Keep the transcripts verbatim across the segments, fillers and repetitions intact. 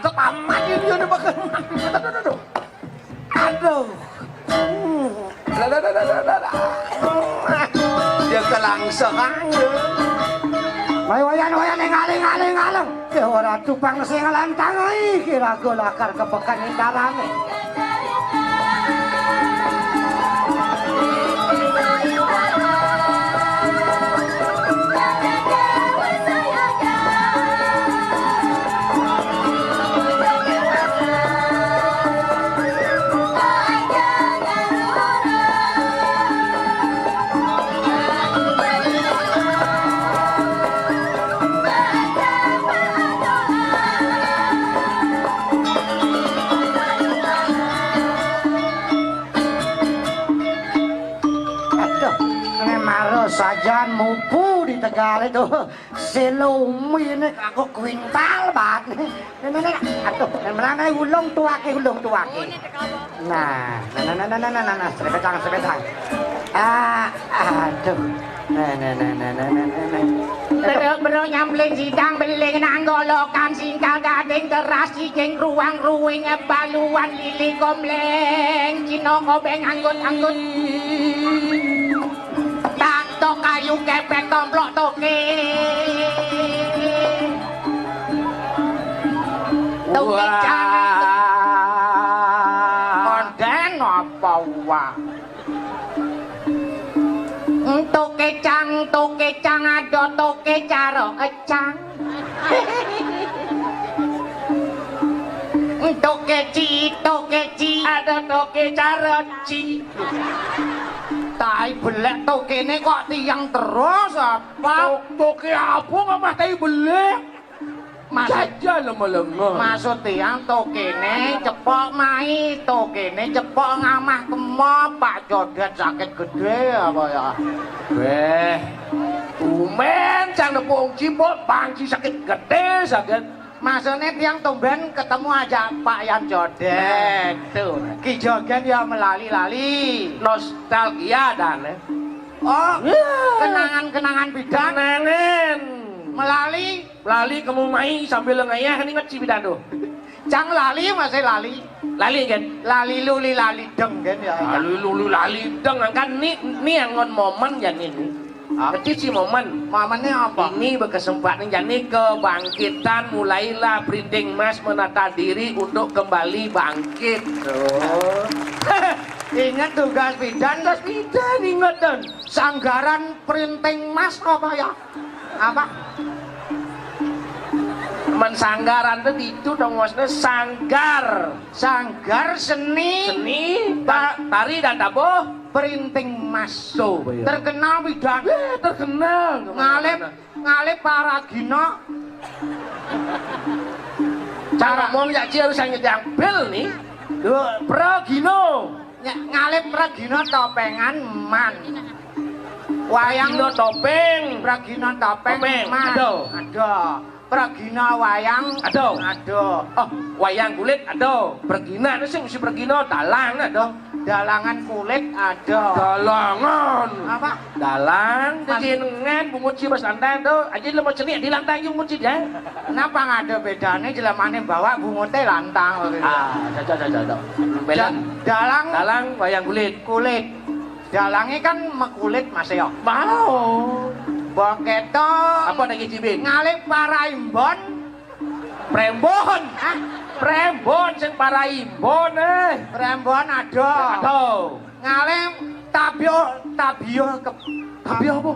Mantep amat ini, ini bakal mati. Aduh, aduh, aduh. Aduh. Hmm. Lah, lah, lah, lah, lah, lah. Ya kelangsungan. Wayan, wayan, wayan, ngaling, ngaling, ngaling. Ya ora tupang sing lantang iki, raga lakar kepekan indarane. Aduh, ini maro sajan mupu di Tegal itu. Selumi ini aku kuintal banget. Ini, ini, aduh, ini mana ulung tuake, ulung tuake. Nah, nah, nah, nah, nah, nah, nah, nah, nah, serepetang, serepetang. Ah, aduh. Nah, nah, nah, nah, nah, nah, nah, nah. Beruk-beruk nyambling sidang beling nanggolokan singkal gading keras cicing ruang ruwing baluan lili komleng Cina kobeng anggut-anggut. Tak tok kayu kepek tomplok toke. Toke Wah. Jangan. Konden apa wah? Toke cang, toke cang, ada toke caro ecang. Toke ci, toke ci, ada toke caro ci. Tai belek tokene kok tiang terus apa? Tok-, toke apa ngamah tai belek? Mas- Jajan lemo-lemo. Maksud tiang tokene cepok mai, tokene cepok ngamah kemo, Pak Codet sakit gede apa ya? Weh, tumben cang nepung cipok, bangci sakit gede, sakit. Maksudnya tiang tumben ketemu aja Pak Yan Codet. Nah, itu. Ki Jogen ya melali-lali. Nostalgia dan, eh. Oh, Wah. Kenangan-kenangan bidan. Kenangan. Melali. Lali kamu mai sambil ngayah, inget si bidan tuh. Cang lali masih lali. Lali kan? Lali luli lali deng kan ya. Lali luli lali deng kan ni, ni yang ngon momen ya ni, ni. Ah. Ngerti si momen. Momennya apa? Ini berkesempatan jadi kebangkitan, mulailah Printing Mas menata diri untuk kembali bangkit. Oh. Ingat tugas bidan. Tugas bidan inget dan. Sanggaran Printing Mas apa ya? Apa? Men sanggaran tuh itu dong, maksudnya sanggar. Sanggar seni. Seni, ta-, tari dan tabuh. Printing Mas. Tuh, iya. Terkenal bidan. Eh, terkenal. Ngalip, ngalip paragina. Cara ngomong ya, Ci, harus yang nyediang bil nih. Duh, pragina. Nya-, ngalip pragina topengan man. Wayang pragina topeng. Pragina topeng. Topeng, man. Aduh. Aduh. Pragina wayang. Aduh. Aduh. Oh, wayang kulit, aduh. Pragina, ini sing mesti pragina, dalang, aduh. Dalangan kulit, aduh. Dalangan. Apa? Dalang, Mas. Jenengan, bungut si Mas Lantang, tuh. Aja lo mau cenik di lantang, yuk, bungut si dia. Kenapa nggak ada bedanya jelamane bawa bungute lantang? Ah, cocok, cocok, cocok. Bela. Da-, dalang. Dalang, wayang kulit. Kulit. Dalange kan mekulit, Mas, ya. Mau. Mbok ketok. Apa nek Cibin? Ngalih paraimbon. Prembon. Hah? Paraimbon, eh. Paraimbon ada. Ada. Ngalih tabio, tabio ke, tabio apa?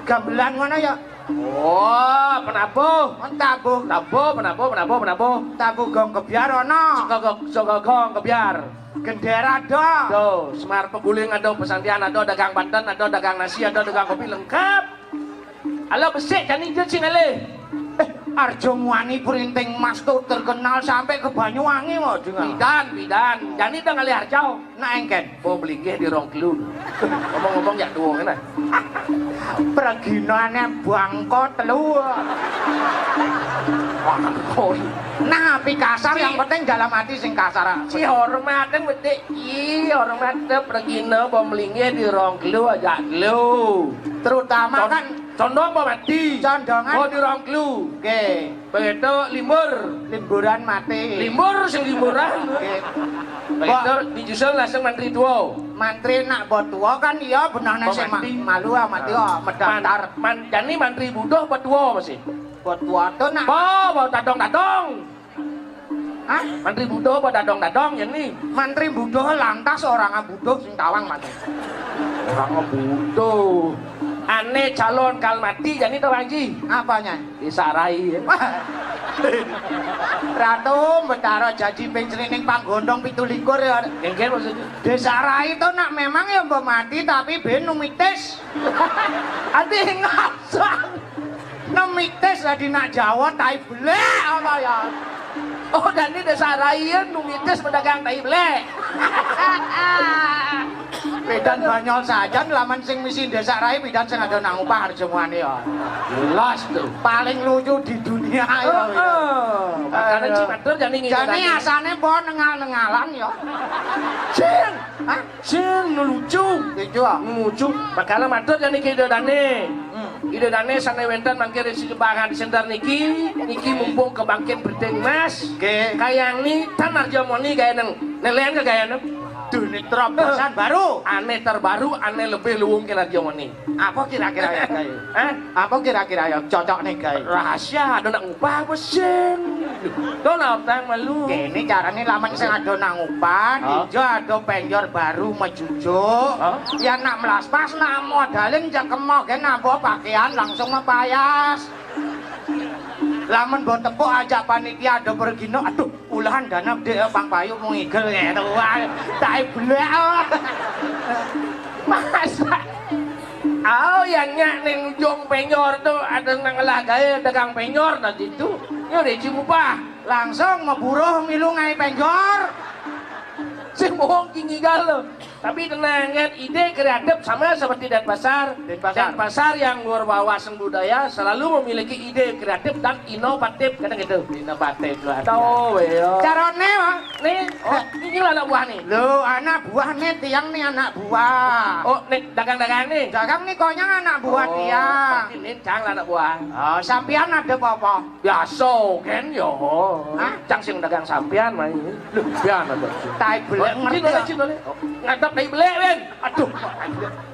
Gamelan ngono ya. Oh, penabuh. Tabuh. Tabuh, penabuh, penabuh, penabuh. Tabuh gong kebyar ana. Saka gong, saka gong kebyar. Gendera ada. Tuh, Semar Peguling ada, Pesantian ada, dagang banten ada, dagang nasi ada, dagang kopi lengkap. Ala besik jani dia sing alih. Eh, Arjo Muani Printing Mas tuh terkenal sampai ke Banyuwangi kok dengan. Bidan, bidan. Jani dah ngalih Arjo. Nak engken. Oh, melinggih di rong telu. Ngomong-ngomong ya dua ngene. Perginane bangko telu. Bangko. Nah, api kasar yang penting dalam hati sing kasar. Ci hormate metik ci hormate pergina apa melinggih di rong telu aja telu. Terutama kan condong apa mati? Condongan. Oh, di rong telu. Oke. Begitu limbur. Limburan mati. Limbur sing limburan. Oke. Begitu dijusul langsung mantri tua. Mantri nak buat tua kan iya benane sing ma-, malu ah mati kok medaftar. Man, jani mantri butuh apa tua masih? Buat tua tuh nak. Ba, ba tadong-tadong. Hah? Mantri butuh apa dadong-dadong ya ni? Mantri butuh lantas orang butuh sing tawang mati. Orang butuh. Ane calon kal mati jani to Panji. Apanya? Disarai. Ratu Betara janji ping srining panggondong pitu likur ya. Engke maksudnya. Disarai to nak memang ya mbok mati tapi ben numitis. Ati ngasang. Nemitis dadi nak Jawa tai belek apa ya? Oh, dan ini desa Raian numitis pedagang tai belek. Pedan Banyol sajan laman sing misi desa Rai pidan sing ada nang upah Arjo Muani ya. Jelas tuh. Paling lucu di dunia ya. Heeh. Makanya Aduh. Ci matur jani ngene Jani tadi. Asane po nengal-nengalan ya. Sing. Hah? Sing lucu. Lucu ah. Lucu. Makanya matur jani Ki Ida Dane. Hmm. Ida Dane sane wenten mangke resi jebakan sender niki, niki mumpung kebangkit beting mas. Oke. Kayang ni tan Arjo Muani gaya neng. Nelen ke gaya neng. Duh, ini terobosan baru. Ane terbaru, ane lebih luwung ke Arjo Muani. Apa kira-kira ya, Kak? Hah? Apa kira-kira ya cocok nih, Kak? Rahasia, ada nak ngubah apa sing? Tuh lah, utang malu. Kene carane lamun sing ada nak ngubah, Hah? Ijo ada penjor baru mejujuk. Hah? Ya nak melas pas nak modalin cekemo gen nambah pakaian langsung mepayas. Lamun mbok tepuk ajak panitia ada pergino, aduh, ulahan dana gede ya, Bang Bayu mau ngigel ya, tuh, wah, tai belek, oh. Masa? Oh, yang nyak ning ujung penjor tuh ada nang ngelah gaya dagang penjor tadi tuh. Ya udah cimupah. Langsung meburuh milu ngai penjor. Sing bohong ki ngigal lo. Tapi tenang kan, ide kreatif sama seperti Denpasar. Denpasar. Denpasar yang luar wawasan budaya selalu memiliki ide kreatif dan inovatif, kadang gitu. Inovatif luar biasa. Tahu ya. Carane, Bang? Nih, oh, ini lah anak buah nih. Lo, anak buah nih, tiang nih anak buah. Oh, nih dagang-dagang nih. Dagang nih konyang anak buah Oh, tiang. Berarti nih cang lah anak buah. Oh, sampean ada apa? Biasa kan ya. Hah? Cang sing dagang sampean main. Lho, pian ada. Tai belek Oh, ngerti sini ya? Oleh, sini oleh. Oh, ngadep tai belek, Win. Aduh.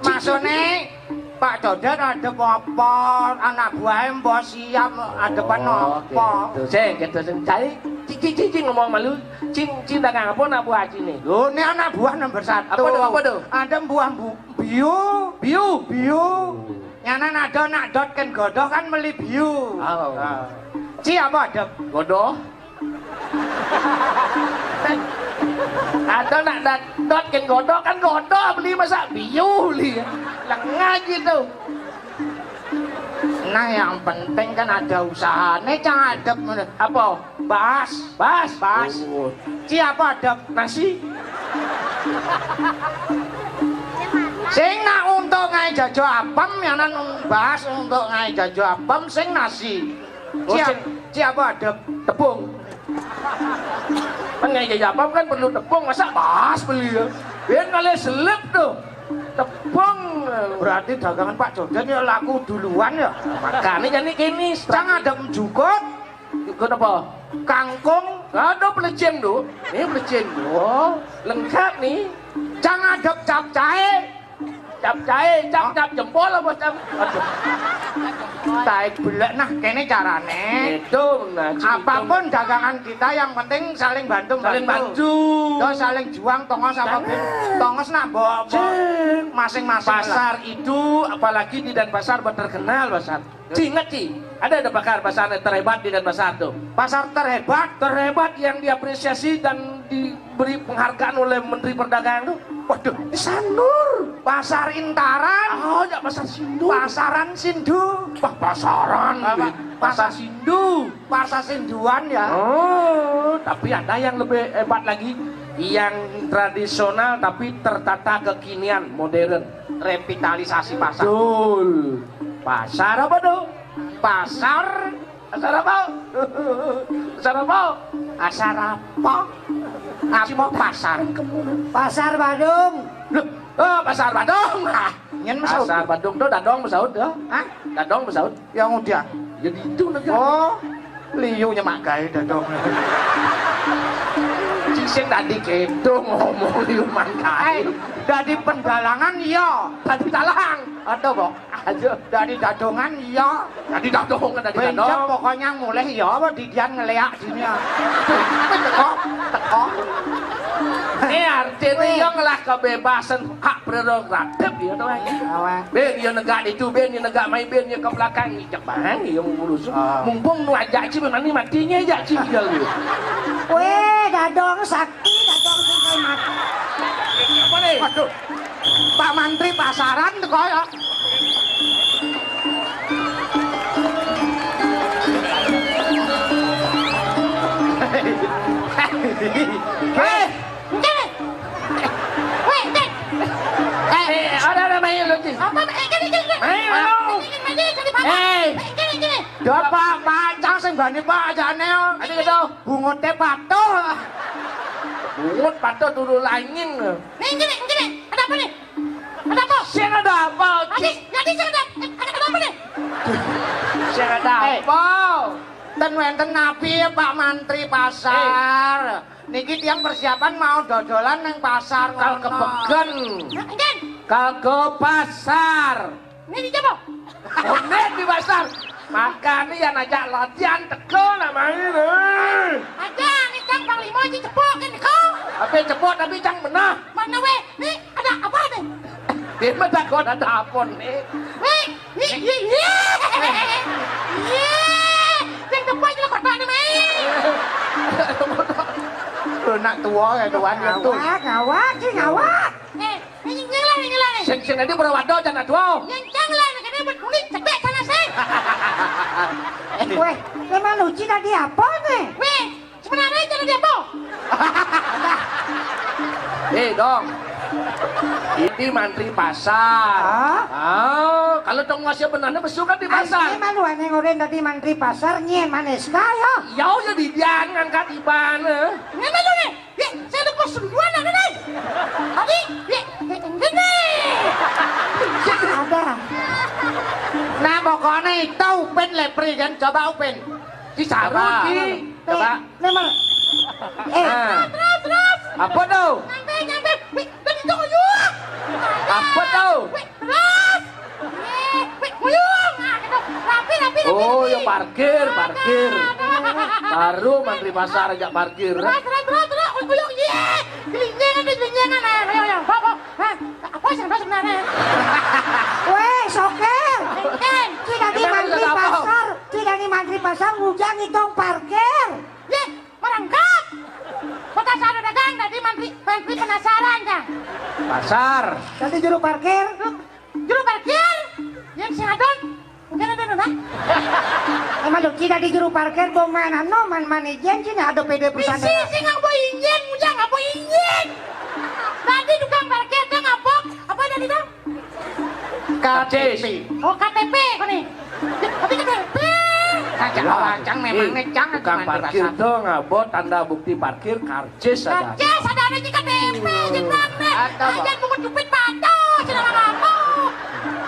Maksudnya Pak Codet ada apa? Anak buahnya mbok siap ada apa? Oh, gitu. Sing, gitu, sing. Cai, ci, ci, ci, ci, ngomong malu. Cing, cing dagang apa anak buah cini? Lo, ini anak buah nomor satu. Apa tuh, apa tuh? Ada buah bu, bio. Bio? Bio. Nyana nak do, nak dot kan godoh kan meli bio. Oh. Nah. Ci apa ada? Godoh. Ada nak dot, dot kan godoh, kan godoh beli masa bio beli. Lengah gitu. Nah, yang penting kan ada usahane, cang adep ngono. Apa? Bas. Bas. Bas. Oh. Ci apa adep? Nasi. Sing nak untuk ngai jajo apem, ya nan bas untuk ngai jajo apem, sing nasi. Oh, Ci ap-, sing ci apa adep? Tepung. Kan ngai jajo apem kan perlu tepung, masa bas beli ya? Biar kali selip tuh. Tepung. Berarti dagangan Pak Jodan ya laku duluan ya? Makanya jadi kini. Cang adep jukut. Jukut apa? Kangkung. Ada pelecing tuh. Ini pelecing. Oh, lengkap nih. Cang adep capcay. Cap jahe, cap, cap jempol apa cap? Aduh. Taek belek nah, kene carane. Itu, nah, apapun dagangan kita yang penting saling bantu, saling bantu. Yo saling juang tongos apa ben. Tongos nak mbok masing-masing lah. Pasar itu apalagi di Denpasar mbok terkenal pasar. Ci, inget, Ci. Ada, ada pakar pasar terhebat di Denpasar tuh. Pasar terhebat? Terhebat yang diapresiasi dan diberi penghargaan oleh Menteri Perdagangan tuh. Waduh, di Sanur. Pasar Intaran. Oh, ya pasar Sindu. Pasaran Sindu. Wah, pasaran. Apa? Pasar Sindu. Pasar Sinduan ya. Oh, tapi ada yang lebih hebat lagi. Yang tradisional tapi tertata kekinian, modern. Revitalisasi pasar. Betul. Pasar apa tuh? Pasar, pasar apa? Pasar apa? Pasar apa? Apa pasar? Pasar Badung. Loh, oh, pasar Badung. Ah, nyen mesaut. Pasar Badung tuh dadong mesaut ya? Hah? Dadong mesaut. Yang udah. Jadi itu negara. Oh, liu nyemak gawe dadong. Sing tadi kedo ngomong liu mangkai. Eh, dari pendalangan iya, dari talang. Ada, Bok? Aja. Dari dadongan iya. Tadi dadongan, tadi dadong. Pokoknya mulai ya apa didian ngeleak sini ya. Teko, teko. Ini artinya yang lah kebebasan hak prerogatif ya tuh. Awa. Ben dia negak itu, ben dia negak main, ben dia ke belakang. Ijak bang yang ngurus. Ah. Mumpung nu ajak cim, mana matinya ajak cim dia lu. Weh, dadong sakti, dadong sing mati. Apa nih? Waduh. Pak Mantri pasaran teko ya. Eh, ngene. Weh, ngene. Eh, eh, ora, ora, main lu, Ci. Apa? Eh, ngene, ngene, ngene. Main lu. Ngene, ngene, ngene, ngene. Eh. Eh, ngene, ngene. Dah, Pak, Pak, cang sing bani, Pak, ajane. Ade gitu. Bungute patuh. Bungut patuh turu langing. Nih, ngene, ngene. Ada apa nih? Ada apa? Sing ada apa, Ci? Tadi, tadi sing ada, eh, ada, ada apa nih? Sing ada apa? Ten wenten napi ya, Pak Mantri Pasar? Eh. Niki tiang persiapan mau dodolan nang pasar. Kal ngono. Kepegen. Nah, nggih. Kal ke pasar. Ini di apa? Onek di pasar. Makane ya ngajak latihan teko namanya. Aja nih Kang Panglima aja cepok kan teko. Tapi cepok tapi cang benah. Mana weh? Nih ada apa nih? Dia mah takon ada apa nih? Weh, nih, nih, nih. Nih, yang teko aja lo kotak nih, Mai. Lu nak tua ya tuan ya tuh. Ngawak, ngawak, sih ngawak. Eh, ini nyelah, ini nyelah. Sing sing tadi berawat do jangan tua. Yang jangan lah, ini buat kulit cebek sana sih. Weh, emang lucu tadi apa nih? Weh, sebenarnya jadi apa? Eh, dong. Ini mantri pasar. Hah? Ah, kalau dong masih benarnya besukan di pasar. Ini malu aneh ngoren tadi mantri pasar nyen manis kaya. Ya udah di dia ngangkat iban. Ini malu nih. Ye, saya ada pos duluan ada nih. Tadi, ye, ye, ini. Ada. Nah, pokoknya itu Upin lepri kan coba Upin. Di Coba. Sarung, Ci. Coba. Memang. Eh. Nah. Terus, terus, terus. Apa tuh? Nyampe, nyampe. Wih, udah dituju. Apa tuh? Wih, terus. Wih, wih, nguyung. Nah, gitu. Rapi, rapi, rapi, oh, rapi. Ya parkir, parkir. Aduh, aduh. Baru mantri pasar ajak parkir. Terus, terus, terus, terus. Nguyung, iya. Gelinjangan, gelinjangan. Ayo, ayo, ayo. Bawa, bawa. Hah? Apa sih sebenarnya? Weh, sokir. Enten. Kita di mantri pasar. Kita di mantri pasar ngujang ngitung parkir. Ye, merangkap. Kota Sado dagang tadi mantri, mantri penasaran kan. Pasar. Tadi juru parkir. Juru parkir. Yang si Adon. Mungkin ada nuna. Emang lu tidak di juru parkir mau main anu, main main ijen sih ada P D perusahaan. Isi sih nggak mau ijen, ngujang nggak mau ijen. Tadi tukang parkir tuh ngapok. Apa tadi tuh? K T P. Oh, K T P kok nih. Tapi K T P. Kacang memang nih, jangan tukang parkir tuh ngabot tanda bukti parkir karcis ada. Karcis ada aja K T P, jenang nih. Aja bungut jupit patuh, jenang apa?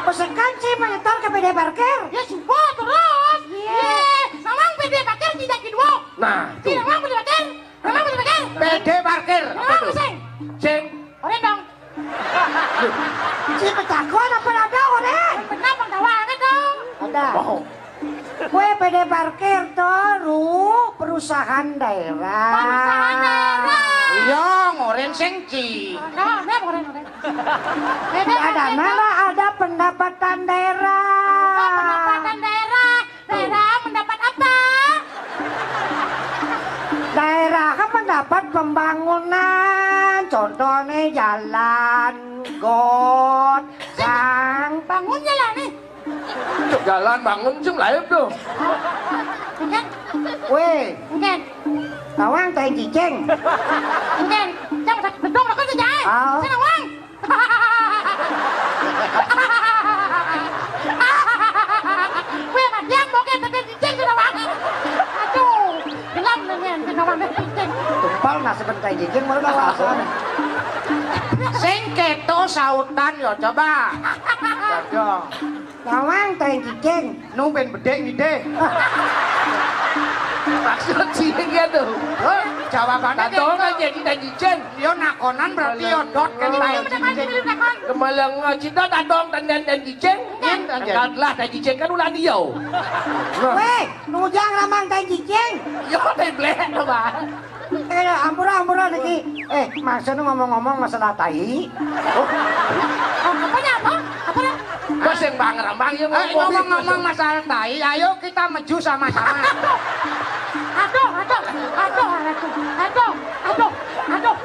Pesekan sih monitor ke P D parkir. Ya sumpah terus. Iya. Iya, memang P D parkir tidak kedua. Nah, tuh. Tidak memang P D parkir. Memang P D parkir. P D parkir. Apa tuh? Sing. Sing. Orang dong. Si petakon apa ada orang? Benar, Bang Dawang itu. Ada. Mau. Kue pede parkir to, Ru, perusahaan daerah. Perusahaan daerah. Iya, ngoren sengci. Ada, ada ngoren, ngoren. Ada mana ada pendapatan daerah. Ada pendapatan daerah. Daerah mendapat apa? Daerah kan mendapat pembangunan, contohnya jalan, got, sang. Bangun jalan nih. Jalan bangun sih lain tuh. Enggak. Weh. Enggak. Tawang tai cicing. Enggak. Jangan bedong aku sih, Jai. Oh. Sana, Wang. Weh, matian bokeh tadi cicing sudah wangi. Aduh, gelap nih, nih, sudah wangi cicing. Tumpal nasib tai cicing, malah bawasan. Sing keto sautan yo, coba. Dadong. Tawang tai cicing. Nu ben bedek ngide. Maksud sih gitu. Hah? Jawabannya dadong gitu. Kan jadi tai cicing. Yo nakonan berarti yo dot kan tai cicing. Kemalang cita dadong dan dan dan cicing. Kan? Enggak lah, tai cicing kan ulah dia. Weh, nujang ramang tai cicing. Yo tai blek to, Bang. Eh, ampura, ampura niki. Eh, maksudnya ngomong-ngomong masalah tai. Oh, apanya apa? Apanya? Bos yang Bang Ramang ya. Eh, ngomong-ngomong masalah tai, ayo kita meju sama-sama. Aduh, aduh, aduh, aduh, aduh, aduh, aduh, aduh,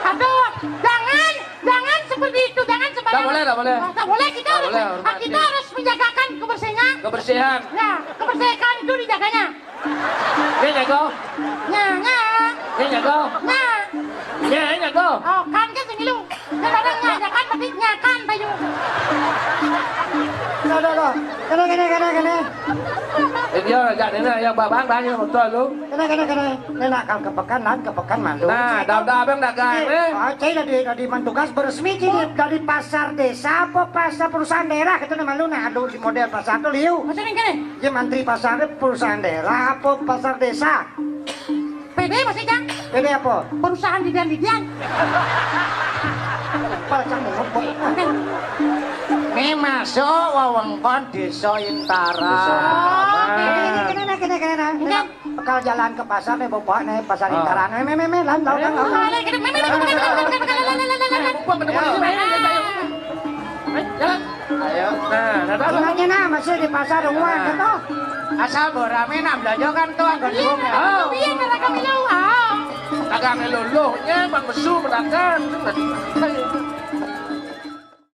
aduh, jangan, jangan seperti itu, jangan sembarangan. Tak boleh, tak boleh. Tak boleh, kita harus, boleh, hormati. Kita harus menjagakan kebersihannya. Kebersihan. Ya, kebersihan itu dijaganya. Nya nyago. Nya, nya. Nya nyago. Nya. Nya nyago. Oh, kan kan sing ngilu. Nya ada nya, nya kan berarti nya kan bayu. Aduh, aduh. Kene, kene, kene, kene. Eh, dia ajak nenek yang babang banyak betul lu. Kene, kene, kene. Nenek kan kepekan, nan kepekan malu. Nah, dah, dah abang dagang, eh. Oh, cai dari, dari mantugas beresmi cai dari pasar desa apa pasar perusahaan daerah gitu nih malu nah aduh di model pasar tuh liu. Maksudnya gini, ya, mantri pasar perusahaan daerah apa pasar desa? P D masih, Jang? P D apa? Perusahaan didian-didian. Pasar mau. Ini masuk wewengkon Desa Intara. Desa Intara. Oh, kene, kene, kene, kene. Enggak. Kalau jalan ke pasar nih, Bapak nih, pasar Intara. Nih, nih, nih, nih, lan, lan, lan, lan. Ayo. Nah, nah, nah. Ingatnya nah, masih di pasar rumah gitu. Asal barame nak belanja kan tuh anggo. Iya, iya, mereka bilang, ah. Dagang luluhnya Bang Besu mendagang.